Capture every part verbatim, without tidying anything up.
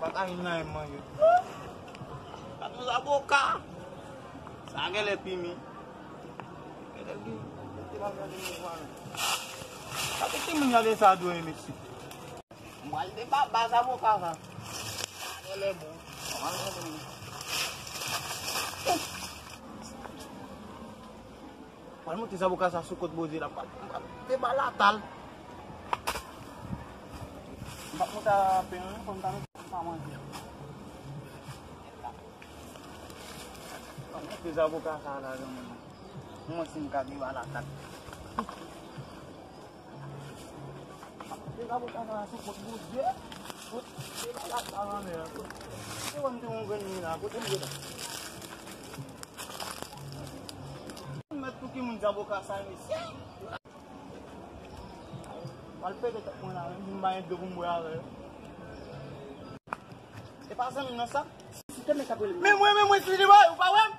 Pa ka vin nan men manje. Gad yon zaboka. Sa genlè pimi. Genlè pimi. Mete bagay nan men mwen. Pa kite moun gade sa dwe mesye. Mwen al de baba zaboka sa. Genlè bon. Pral monte zaboka sa sou kont Bondye la, pral, pral te ba latal. M pa konn ta pen an, fò m ta mete m pa manje. Pral monte zaboka sa la, zanmi. Mwen si m ka te ba latal. Te zaboka sa la sou kont Bondye. Te ba latal anlè. Se wè m te yon grenn mi la, kote m ye la? Mèt pou ki moun zaboka sa, mesye? Pral pete tèt mwen la, menm si m pa gen dlo pou m bwè avè l. E pa zanmi m nan sa? Men mwen, men mwen, si li bay, ou pa wè m?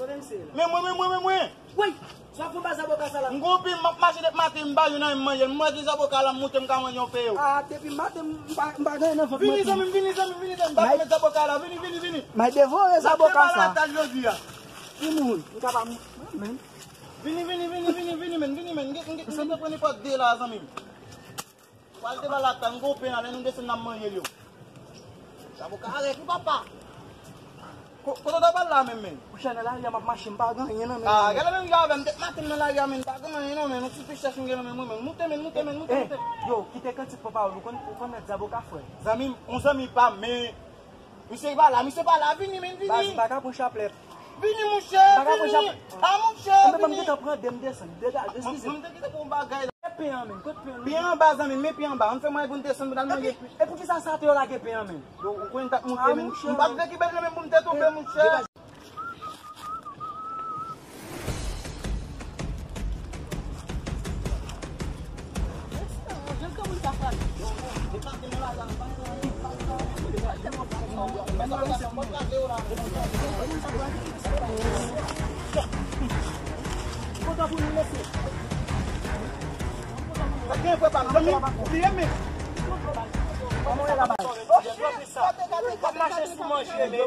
Men mwen, men mwen, men mwen. Woy! Sa fè ba zaboka sa la. M gon pil, m ap mache dèp maten, m pa jwenn anyen m manje. M manje zaboka la, m moute, m ka manje yon peyo. Ah, depi maten, m pa, m pa gen nan vant mwen. Vini, zanmi m, vini, zanmi m, vini, zanmi m. M pa ka met zaboka la, vini, vini, vini. M al devore zaboka sa. Latal jodi a. Timoun, m ka pa, men. Vini, vini, vini, vini, vini, men, vini, men. M gen, m gen, m gen pran nenpòt de la, zanmi m. Pral te ba latal, m gon pen la, lè nou desann n ap manje l yo. Zaboka arèt wi papa. Ko-, kote w ta pral la menm, men? Monchè, nan lari a m ap mache, m pa gen anyen nan men mwen. Ah, gade menm jan avè m, dèp maten m nan lari a, men, m pa gen anyen nan men, yon ti pichèch m gen nan men mwen, men. Moute, men, moute, men, moute, moute. Yo, kite kantik papa w, ou konn, ou konn mèt zaboka, frè. Zanmi m, yon zanmi pa m, men Misye pa la, misye pa la, vini, men, vini. Baz, m pa ka pran chaplèt. Vini, monchè, vini. M pa ka pran chaplèt. Ah, monchè, vini. Anben, ban m gentan pran de m desann. Degaje, eskize. Mwen, mwen te kite pou yon bagay la. Pen an, men, kot pen an? Pen anba, zanmi, men pen anba. Ann fè mwen pou n desann, pou n al manje. Epi, epi kisa sa te yo lage pen an, men? Yo, ou konn t ap moute, men. Ah, monchè. M pa t vle ki bèl nan men pou m te tonbe, monchè. Sa gen frè pa m, zanmi, bliye men. Kòman w ye la, baz? W ap mache sou manje, men. Yo,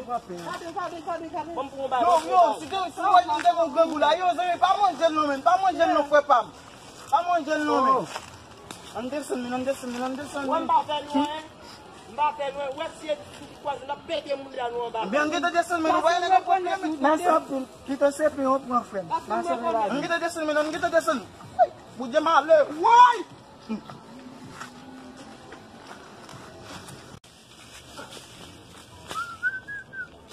yo, si te, si w wè m te gon grangou la, yo, zanmi, pa manje l non, men, pa manje l non, frè pa m. Pa manje l non, men. Ann desann, men, ann desann, men, ann desann, men. Wè m pa fè nou anyen. M pa fè nou anyen. Wè si e tou ki kwaze, n ap pete mouda nou anba. Ebyen, ann gentan desann, men, nou pa wè nèg ap pran men. Mèsi anpil. Kite se pen yo pran, frè m. Ann gentan desann, men, ann gentan desann. Bondye malè. Woy!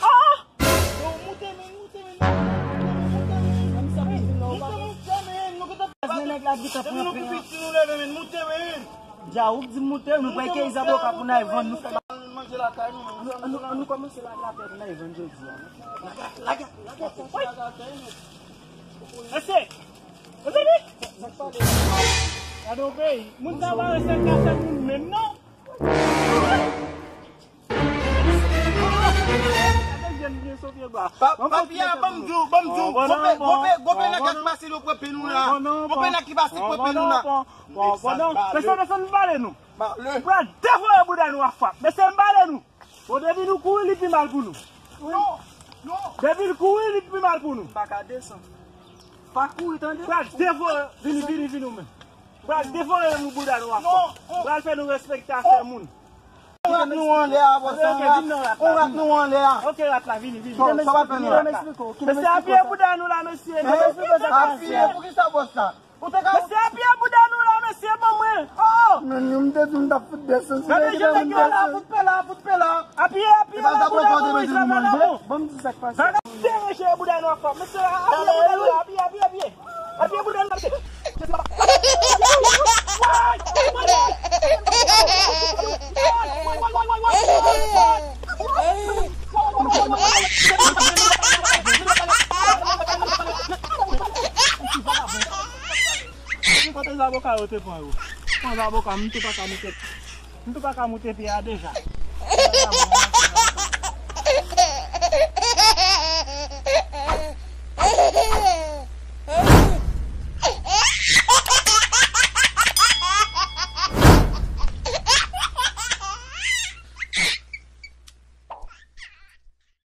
Ah! Yo, moute, men, moute, men, moute, men, moute, men. Moute, men, moute, men, nou gentan pase nèg la gentan pran pen an. Nou pi piti nou leve, men, moute, men. Dja, ou di moute, nou pran kèk zaboka pou n al vann, nou fè ba- Manje lakay nou, men. Ann nou, ann nou kòmanse lave atè pou n al vann jodi a. Lage, lage, lage. Mesye, mezanmi. Gade yon peyi. Moun sa pa resèt kasèt moun menm, non. Pa, papi a, ban m di w, ban m di w, gon pe, gon pe, gon pe nèg ki pase yo pran pen nou la. Gon pe nèg ki pase pran pen nou la. Mesye, desann, desann, m pale nou. M pral devore bouda nou ak frap. Mesye, m pale nou. Bon, depi nou kouri, li pi mal pou nou. Non, non. Depi l kouri, li pi mal pou nou. M pa ka desann. Pa kouri, tande? M pral devore, vini, vini, vini ou menm. M pral devore nou bouda nou ak frap. M pral fè nou respekte afè moun. On rat nou anlè a, bòs la, on rat nou anlè a. Ok, rat la, vini, vini. Sa w ap fè nou la? Mesye, apiye bouda nou la, mesye. Apiye, poukisa bòs la? Mesye, apiye bouda nou la, mesye, ban mwen. Oh! Men nou, m te di m t ap fout desann. Gade jan nèg yo la, fout pè la, fout pè la. Apiye, apiye la, bouda nou, mesye, vagabon. Ban m di sa k pase. Vagabon, deranje bouda nou ak frap. Mesye, apiye bouda nou la, apiye, apiye, apiye. Apiye bouda nou la, mesye. Kote zaboka yo te pran yo? Pran zaboka, m tou pa ka moute. M tou pa ka moute pye a deja.